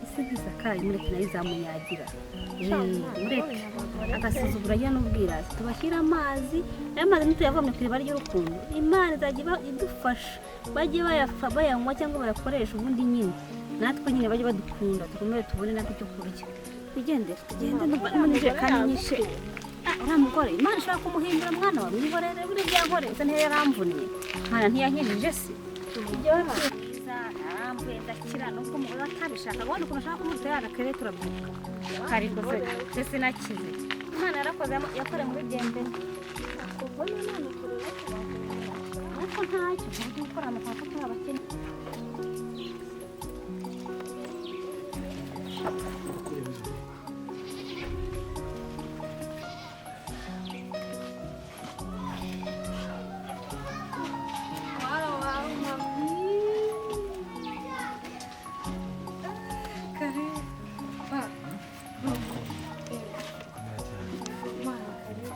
Isi ntisakaye, mureke nayo izamunyagira. Mureke agasuzuguro ajya n'ubwirasi. Tubashyire amazi, ayo mazi ntituyavomye ku iriba ry'urukundo. Imana izajya iba idufasha, bajye bayanywa cyangwa bayakoresha. Ubundi nyine natwe nyine bajye badukunda, dukomere tubone natwe icyo kurya. Twigendere, tugende, ndumva n'ijerekani nyinshi. Ah, uriya mugore Imana ishobora kumuhindura. Mwana wa mwihorere, buriya byankoreye se ntiyo yaramvuniye, Mwana ntiyankijije se? Ibyo byiza naramvuye ndakira, nubwo umugore atabishaka. Ubona ukuntu ashaka kumutera agakere, turabyibuka karindwi se sinakize. Imana yarakoze, yakoreye muri byembe. Ubwo none turebe kubavura. Ariko ntacyo ntabwo gukora amafaranga kuko turi abakene. Wow, mami. Karibu. Pa. Mwana, karibu.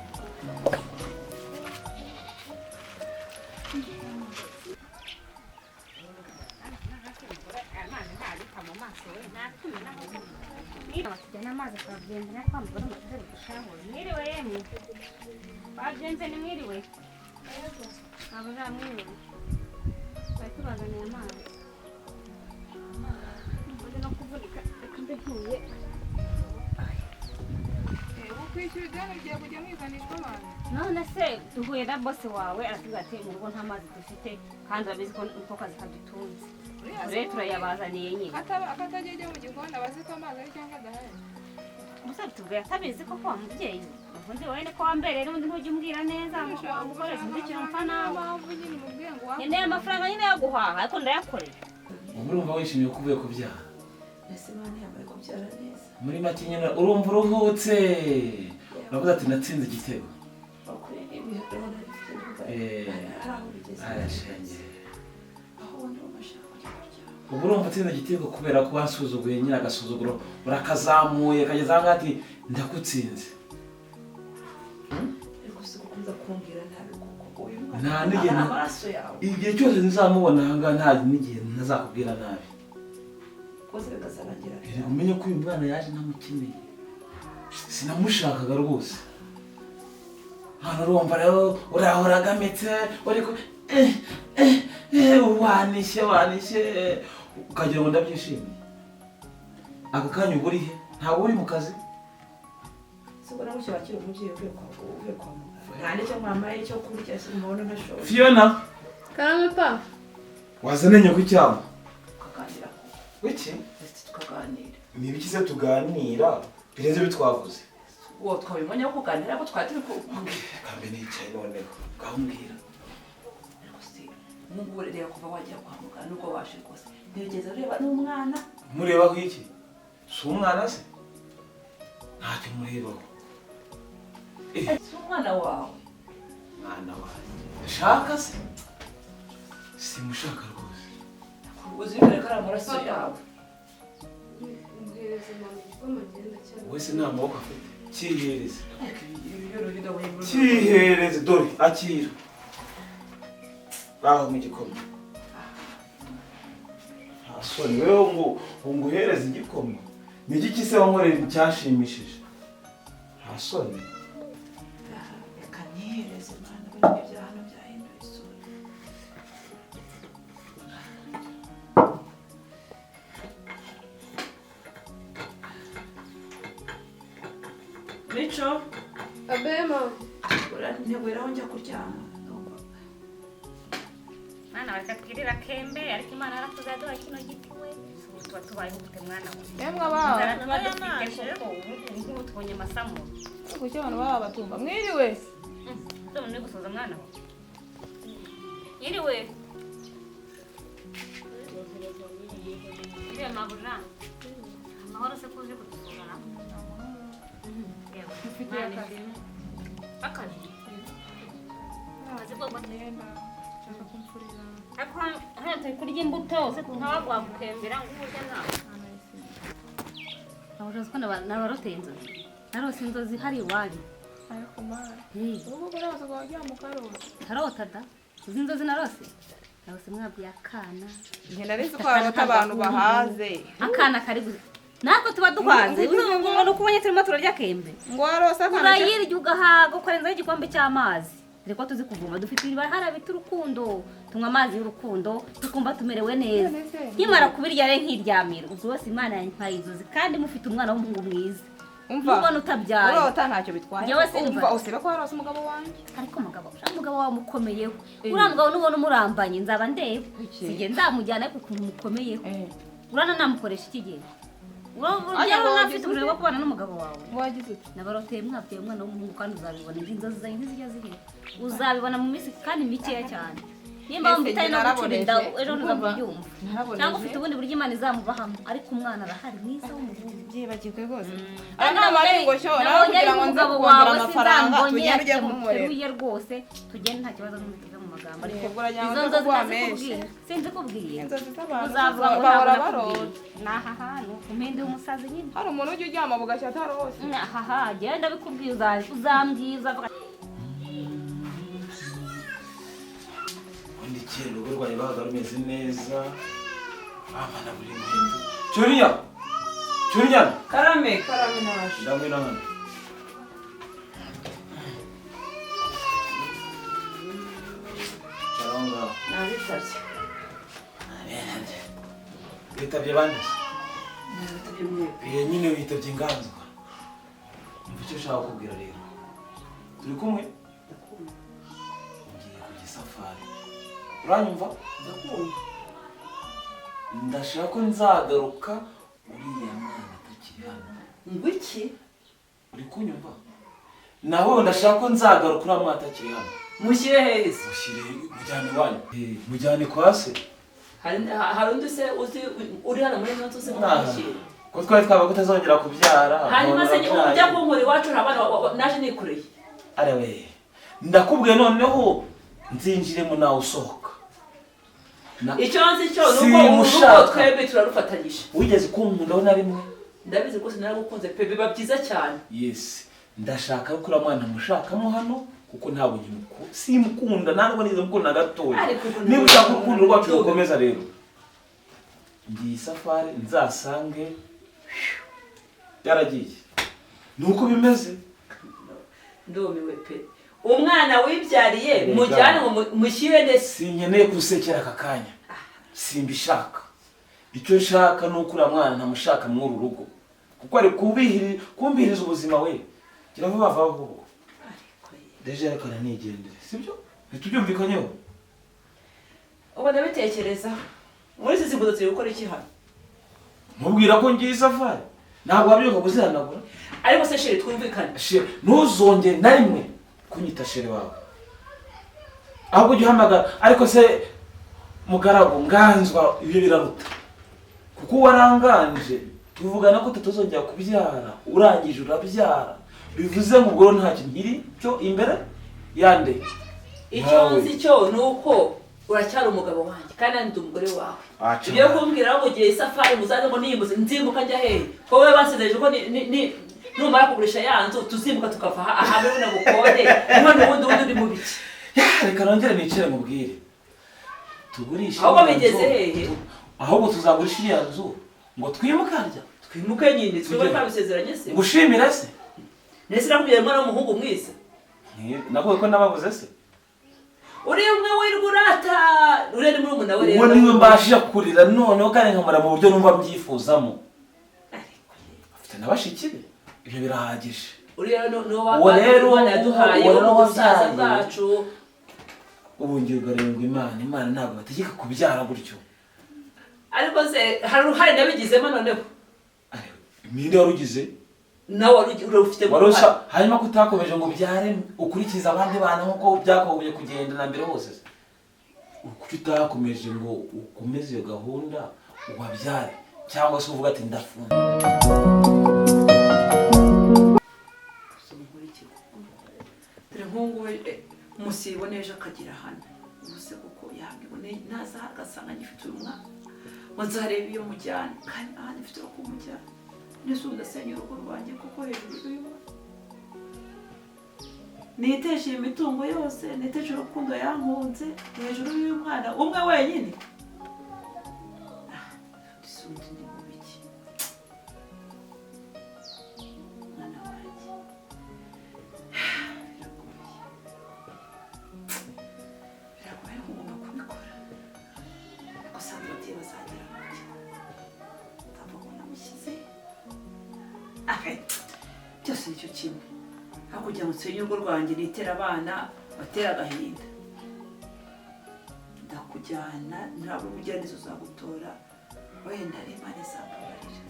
Tujyana amazi turabyendera kwa mugore amaze gushaho. Mwiriwe yemwe, babyenze ni mwiriwe, ntabwo mwiriwe, bari tubazaniye amazi. Mbaze no kuvunika, reka mbe ntuye. Ubu kwishyura ideni ugiye kujya mwiganishwa abantu. None se duhuye na bosi wawe, aratubwira ati mu rugo nta mazi dufite, kandi urabizi ko niko kazi kadutunze. Rero turayabazaniye nyine. Akatajya ajya mu gikoni aba azi ko amazi ari cyangwa adahari. Gusa bitubwiye atabizi koko wa mubyeyi. Ubundi wowe niko wambereye, n'ubundi ntujya umbwira neza wa mugore, sinzi ikintu mpfa Niyo nawe. mpamvu nyine umubwiye ngo Nkeneye amafaranga nyine yo guhaha, ariko ndayakorera. Ubu urumva wishimiye ko uvuye kubyara? Ese Imana yambaye kubyara neza. Muri make nyine urumva uruhutse, uravuze ati natsinze igitego. Bakuri ibihe ndabona bifite ndumva hari aho bigeze. Arashenge. Aho ubundi bashaka kujya kuryama. Ubu urumva utsinze igitego kubera ko wasuzuguye nyine, agasuzuguro urakazamuye kageze aho ngaho ati ndagutsinze. Ariko si gukomeza kumbwira nabi kuko uyu mwana Nta n'igihe aba ari amaraso yawe. Igihe cyose nzamubona aha ngaha, nta n'igihe ntazakubwira nabi. Rwose bikazarangira. Erega umenye ko uyu mwana yaje ntamukeneye, sinamushakaga rwose. Hano urumva rero urahora agamitse, uri ku wanishye wanishye ukagira ngo ndabyishimiye. Aka kanya uba uri he? Ntabwo uri mu kazi? Si ubona gutya wakira umubyeyi uvuye kwa muganga, nta n'icyo mwamaye cyo kurya, si mubona ntashoboye. Fiona. Karame pa. Wazane nyoko icyama. Tukaganira ko Wiki? ndetse tukaganira. Ni ibiki se tuganira birenze ibyo twavuze? Uwo twabibonye ko kuganira ko twari turi ku Kambe nicaye noneho, ngaho mbwira. Ariko se ubu ngubu reba, kuva wajya kwa muganga nubwo waje rwose ntiwigeze ureba n'umwana. Murebaho iki? Si umwana se? Ntacyo murebaho. Si umwana wawe? Mwana wanjye shaka se? Simushaka rwose. Uzirikane ko ari amaraso yawe. Muhereze mama igikoma, ngenda cyane. Wowe se nta maboko afite? Cyihereze. Ariko ibi byo bigabuye muri Cyihereze, dore akira aho mu gikoma. Nta soni wewe ngo nguhereze igikoma? Ni iki se wankoreye cyashimishije? Nta soni. Reka nihereze mwana, buriya ibya hano byahinduye isura. Mico. Abe mama. Ntegurira aho njya kuryama. Ndumva. Mwana, reka twirira kembe, ariko Imana yarakoze yaduha kino giti we. Ubu tuba tubayeho gute, mwana we? Yemwe abawe. Inzara tuba dufite koko, ubu ngubu tubonye amasamura. Kuki abantu baba batumva mwiriwe? None uri gusoza, mwana we? Yiriwe. Yiriwe mabuja. Amahoro se kuze kudusura? Yewe. Mufite Imana akazi. ishimwe. Akazi? Akazi ko gute? Imyenda nshaka kumfurira. Ariko hano turi kurya imbuto se, nka wagukembera ngo urye nawe. Nabuja, ko nabaroteye inzozi. Narose inzozi hari iwanyu. Ariko mara Hmm. ubu ngubu uraza waryama ukarota? Ntarota da. Uzi inzozi narose? Nawe se mwabwiye akana. Njye nari nzi ko harota abantu bahaze. Akana kari natwe tuba duhaze. Ubu ngo ukubonye turimo turarya kembe. Ngo warose akana. Urayirya ugahaga ukarenzaho igikombe cy'amazi. Reko tuzi kuvoma dufite iriba harabita urukundo. Tunywa amazi y'urukundo tukumva tumerewe neza. Nkimara kubirya rero nkiryamira. Ubwo wese Imana yampaye inzozi kandi mufite umwana w'umuhungu mwiza. Umva. Nubona utabyaye. Urota ntacyo bitwaye. Umva usebe ko warose umugabo wanjye. Ariko umugabo, umugabo wawe mukomeyeho. Uriya mugabo nubona umurambanye nzaba ndeba. Sije nzamujyana ariko ukuntu mukomeyeho. Urana namukoresha iki gihe? Urana afite uburyo bwo kubana n'umugabo wawe. Wagize ute? Nabaroteye mwabyaye umwana w'umuhungu kandi uzabibona inzozi zawe ntizijya zihera. Uzabibona mu minsi kandi mikeya cyane. Nimba wumva utari no gucura inda ejo ntuzabyumva. Cyangwa ufite ubundi buryo Imana izamubahamo ariko umwana arahari mwiza w'umuhungu. Byibagirwe rwose. Ariko marengo cyo nawe kugira ngo nze kongera amafaranga tugende ujye kumurera. Tuye rwose tugende nta kibazo n'umutuze mu magambo ariko izo nzozi ntazikubwiye. Sinzikubwiye. Inzozi z'abantu uzavuga ngo bahora ntabwo barota. Naha hantu umende w'umusazi nyine. Hari umuntu ujya uryama bugacya atarose. Aha genda bikubwiye uzambwiye uzavuga. Undi kera urugo rwawe babaga rumeze neza. Bamana buri muntu. Cyuriya. Cyuriya. Karame, karame naje. Ndamwe hano. Charanga. Nabitabye. Abenje. Witabye bande? Nabitabye mwebwe. Eh nyine witabye inganzwa. Umva icyo ushaka kukubwira rero. Turi kumwe? Ndakumva. Ngiye kujya safari. Uranyumva? Ndakumva. Ndashaka ko nzagaruka uriya mwana atakiri hano. Ngo iki? Uri kunyumva? Naho ndashaka ko nzagaruka uriya mwana atakiri hano. Mushyire hehe se? Mushyire mujyane iwanyu. Mujyane kwa se. Hari undi se uzi uri hano muri ino nzu se mushyire? Ko twari twaba kutazongera kubyara. Hanyuma se ujya kunkura iwacu abana naje nikoreye. Arewe. Ndakubwiye noneho nzinjiremo nawe usohoka. Icyo nzi cyo nuko urugo twebwe turarufatanyije. Wigeze kunkundaho na rimwe? Ndabizi rwose naragukunze pe biba byiza cyane. Yes. Ndashaka ko uriya mwana mushakamo hano kuko ntabwo nkimuku simukunda ntabwo nize mukunda gatoya. Niba ushaka urukundo rwacu rukomeza rero. Ngiye safari nzasange yaragiye. Nuko bimeze. Ndumiwe pe. Umwana wibyariye mujyane mushyire nese. Sinkeneye kusekera aka kanya. Simbishaka. Icyo nshaka nuko uriya mwana ntamushaka muri uru rugo. Kuko ari kumbihiriza ubuzima we. Gira vuba vuba vuba. Deje reka nigendere, sibyo? Ntitubyumvikanyeho. Ubu ndabitekereza. Muri izi ziguzo turi gukora iki hano? Mubwira ko ngiye safari. Ntabwo wabyuka kuzihanagura. Ariko se sheri twumvikane. Sheri ntuzongere na rimwe kunyita sheri wawe. Ahubwo ujye uhamagara ariko se mugaragu nganzwa ibyo biraruta. Kuko waranganje tuvugana ko tutazongera kubyara urangije urabyara bivuze ngo ubwo nta kintu nkiri cyo imbere yande. Icyo nzi cyo nuko uracyari umugabo wanjye kandi ndi umugore wawe. Ibyo kumbwira ngo ugiye safari muzaze ngo niyimbuze nzimuka njya hehe? Wowe basezeje ko ni numara kugurisha ya nzu tuzimuka tukava aha hamwe na bukode none ubundi uri mu biki? Reka nongere nicare mubwire. Tugurisha. Ahubwo bigeze hehe? Ahubwo tuzagurisha iriya nzu ngo twimukarya. Twimuke nyine twebwe twabisezeranye se. Ngushimira se? Nese nakubwiye mwana w'umuhungu mwiza. Nakuye ko nababuze se? Uri umwe wirwurata urende muri umuntu nawe rero. Uwo niwe mbashije kurira noneho kandi nkamara mu buryo numva mbyifuzamo. Afite nabashiki be. Ibyo birahagije. Uri no wa rero yaduhaye ubusaza bwacu. Ubu ngiye ugarengwa Imana, Imana ntabwo bategeka kubyara gutyo. Ariko se hari uruhare nabigizemo noneho. Ninde warugize? Nawe warufite warusa hanyuma kutakomeje ngo byare ukurikiza abandi bana nkuko byakomeje kugenda na mbere hose. Kuki utakomeje ngo ukomeze iyo gahunda ubabyare cyangwa se uvuga ati ndafunze. Dore nkungu musibone ejo akagira hano ubuse kuko yabibone naza agasanga ngifite uyu mwana ngo nzarebe iyo mujyana kandi ahandi mfite uko kumujyana ndetse ubu ndasenya urugo rwanjye kuko hejuru y'uyu mwana. Niteshe imitungo yose, niteshe urukundo yankunze hejuru y'umwana umwe wenyine. Isundi ni mubiki. Mwana wanjye. Biragoye. Biragoye ariko ugomba kubikora. Ariko Sandra ati bazagera kuki? Ntabwo ko namushyize. Ahe. Byose nicyo kimwe. Aho kugira ngo nsenye urugo rwanjye nitere abana batera agahinda. Ndakujyana ntabwo umugiraneza uzagutora wenda Imana izakubarira.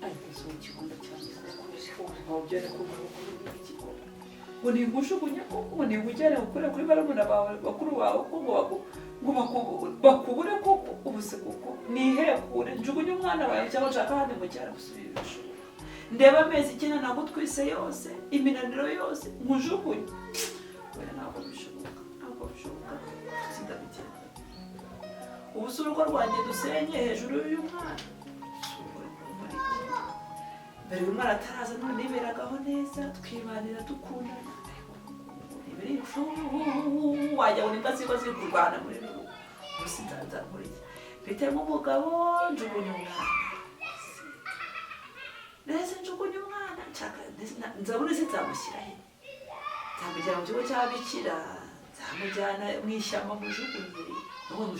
Ariko si ikigondo cyanjye kuko ujyane ku ikigondo ngo nigujugunye koko ngo nigujyane gukure kuri barumuna bawe bakuru bawe ko ngo bakubure koko ubuse koko nihekure njugunye umwana wawe cyangwa nshaka ahandi mu cyaro gusubira ibishoboka ndeba amezi icyenda nagutwise yose iminaniro yose nkujugunye oya ntabwo bishoboka ntabwo bishoboka sindabigenza ubu si urugo rwanjye dusenye hejuru y'uyu mwana mbere uyu mwana ataraza none niberagaho neza twibanira dukundana wajya ngo imbwa ziba ziri kurwana muri rugo ubu sinzaza muri iki mfitemo umugabo njugunya umwana nese njugunya umwana nshaka nzabona se nzamushyira he nzamujyana mu kigo cy'ababikira nzamujyana mu ishyamba mujugunye nawe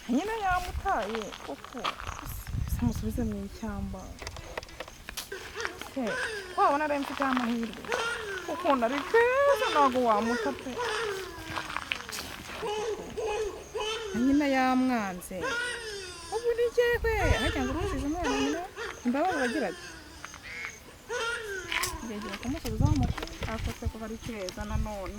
Nyina yamutaye koko samusubize mu ishyamba se wabona ari mfite amahirwe ukunda ari keza ntabwo wamuta pe nyina yamwanze ubu ni jyewe hajya ngo urujije umwana nyina imbabazi bagira ati ngiye kumusubizaho amakuru akose kuba ari keza nanone.